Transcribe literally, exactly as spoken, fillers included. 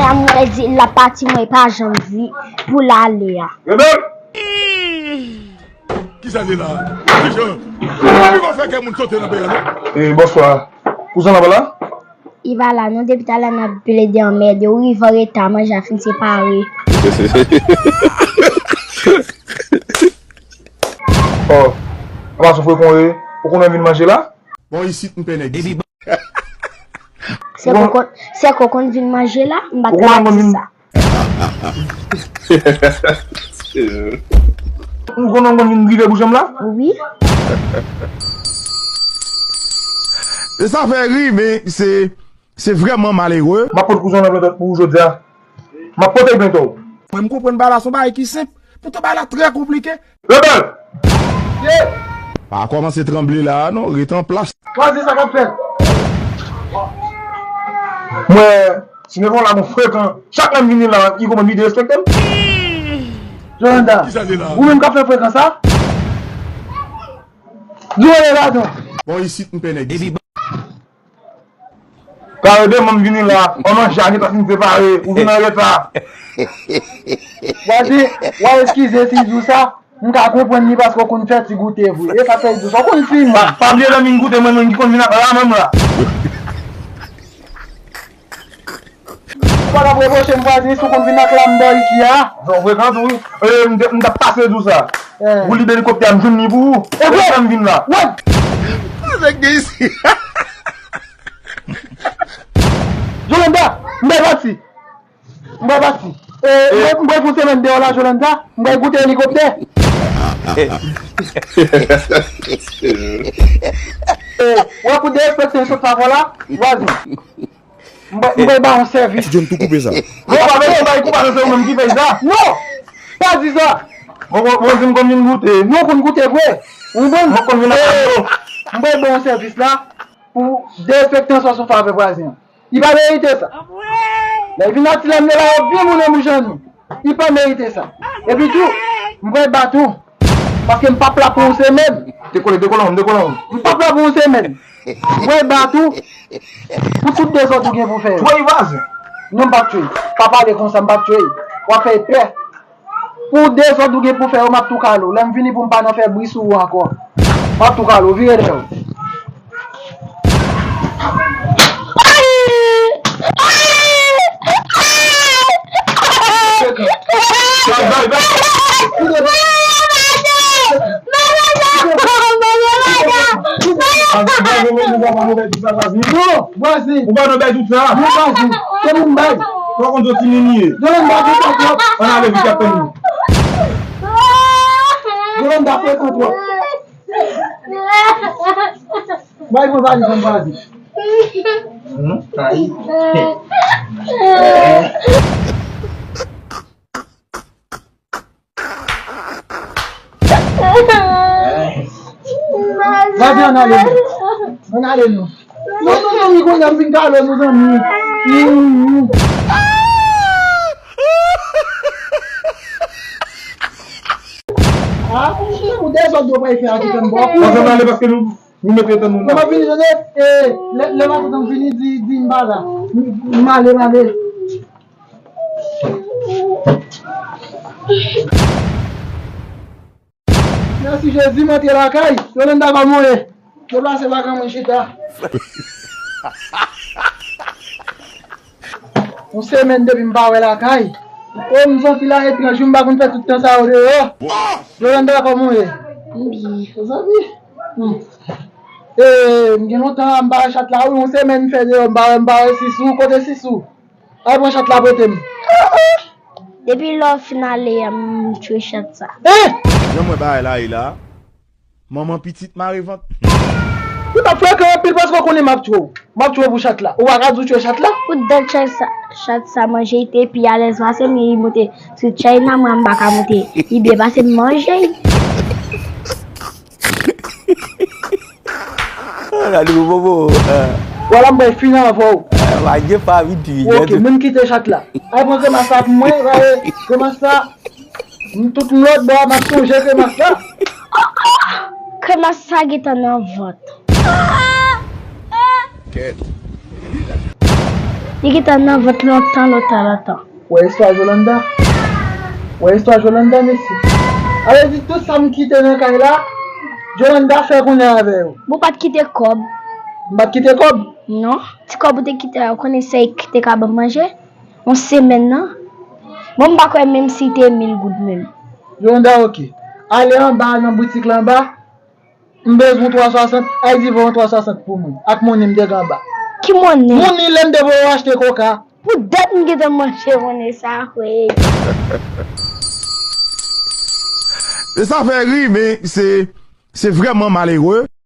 A mwen di l ap pati, mwen pa janm di pou l ale a. Rebèl! Kisa se la? Kijan? Ou pa fè kè moun sote nan peyi a, non? Eh, bonswa. Kouzen la pa la? Li pa la non, depi talè n ap plede anmède. Ou rive an reta, manje a fin separe. Oh, apa sou frekon e, ou konnen vin manje la? Bon, isit m pè nèg isit. Se koko, se koko n vin manje la, m pa t la di sa. M konnen w konn vin rive bouch m la? Wi. E sa fè ri, men se, se vrèman malere. M ap pot kouzen nan plentòt pou ou jodi a. M ap pote plentòt. Mwen, m konprann bagay la, se yon bagay ki senp. Poutan bagay la trè konplike. Rebèl! Pa kòmanse tranble la a non, rete an plas. Vwazen, sa k ap fèt? Mwen, si nèg la bon frekan, chak lè m vini la, li kòmanse derespekte m. Jolanda, ou menm k ap fè frekan sa? Di w ale ladan. Bon, isit m pè nèg isit. Ka ede mwen vini la, an manje a gentan fin separe, ou vin an reta. Vwazen, w a eskize si m di w sa, m ka konprann li paske w konn fè ti goute vre. E sa fè l di w sa, w konn fi m. Pa, pa bliye lè m vin goute mwen menm ki konn vin ak la menm la. Ou pa t ap repwoche m vwazen si w konn vin ak la m bò isi a? Non, frekan tou wi. E, m t, m t ap pase di w sa. Eh. Ou li elikoptè a, m jwenn li pou ou. E vre? E sa m vin la. Wè! Sa k gen isi? Jolanda, m bay pati. M bay pati. E, m bay, m bay pou semèn deyò la, Jolanda. M bay goute elikoptè. E, wè pou derespekte sot favè la, vwazen. M bay, m bay ba yon sèvis. John tou koupe sa. Non, pa bezwen bay koupa nan se ou menm ki fè sa. Non! Pa di sa. Bon, bon, bon, si m konn vin goute. Nou konn goute vre. Ou konn? Mwen konn vin ak yo. M bay ba yon sèvis la. Pou derespektan sa sou favè vwazen an. Li pa merite sa. Lè l vin ak ti lèm yo la, yo byen moulen bouch an nou. Li pa merite sa. Epi tou, m pral bat ou. Paske m p ap la pou yon semèn. Dekole, dekole, dekole. M p ap la pou yon semèn. M pral bat ou. Pou tout dezòd ou gen pou fè yo. Tchwey vwazen. Non, m p ap tchwey. Pa pale konsa, m p ap tchwey. W ap fè pè. Pou dezòd ou gen pou fè yo, m ap tou kale w. Lè m vini pou m pa nan fè bri sou ou ankò. M ap tou kale w, vire dèyè w. Vwazen. Ou pa nan bèy tout sa? Non, vwazen. Se pou m bay. Ou pa konn soti mimi ye. Jolanda frekan twòp. Ann ale vit, y ap tann nou. Jolanda frekan twòp. Bay mwen valiz mwen vwazen. Hmm, kay. Vwazen, ann ale nou. Ann ale nou. Non, non, non, zanmi, kounye a m vin kale nou, zanmi. Hmm. Ah, ou dezòd yo pral fè a ki fè m bò. Vwazen, ann ale paske nou, nou mete tan nou la. Mwen ap vini, tande. E, lè, lè matant an vini, di, di m pa la. M, m ale, m ale. Mèsi Jezi, m antre lakay. Jolanda pa mouri. Deplase lakay mwen chita. Yon semèn depi m pa wè lakay. O, m santi la etranj, wi, m pa konn fè tout tan sa yo deyò. Jolanda, kòman w ye? M byen. Zanmi. Hmm. E, m gen lontan m pa wè chat la, wi, yon semèn m fè deyò, m pa wè, m pa wè Sisou, kote Sisou? Al pran chat la pote m. Depi lè w fin ale a, m tchwe chat sa. Eh! Jan m wè bagay la ye la. Manman pitit mare vant. Ou t ap frekan anpil paske w konnen m ap tchwe w. M ap tchwe w pou chat la. Ou pa ka di w tchwe chat la? Pou dat chat sa, chat sa manje, li te pi alèz pase m, li monte sou chèy nan, mwen m pa ka monte. Li byen pase m manje. Gade pou bobo. Vwala m bay fini avè w. Wage pa vin pi vit. Ok, menm kite chat la. Al pran kremas la pou mwen, gade kremas la. M tout m lòt bò a, m ap sonje kremas la. Kremas sa gentan nan vant. Kèt. Li gentan nan vant lontan, lontan, lontan. Wè istwa Jolanda? Wè istwa Jolanda, mesye? Sa vle di tout sa m kite nan kay la, Jolanda fè kounye a avè yo. Bon, ou pa t kite kòb. M pa t kite kòb? Non. Ti kòb ou te kite a, ou konnen sa ki te ka ban m manje? Yon semèn nan. Bon, m pa kwè menm si te mil goud menm. Jolanda, oke. Ale anba nan boutik la anba. M bezwen twa swasant, al di voye yon twa swasant pou mwen. Ak monnen m te gen anba. Ki monnen? Monnen lè m te voye w achte koka. Poutèt m gentan manje monnen sa, kwè. E sa fè ri, men se se vrèman malere.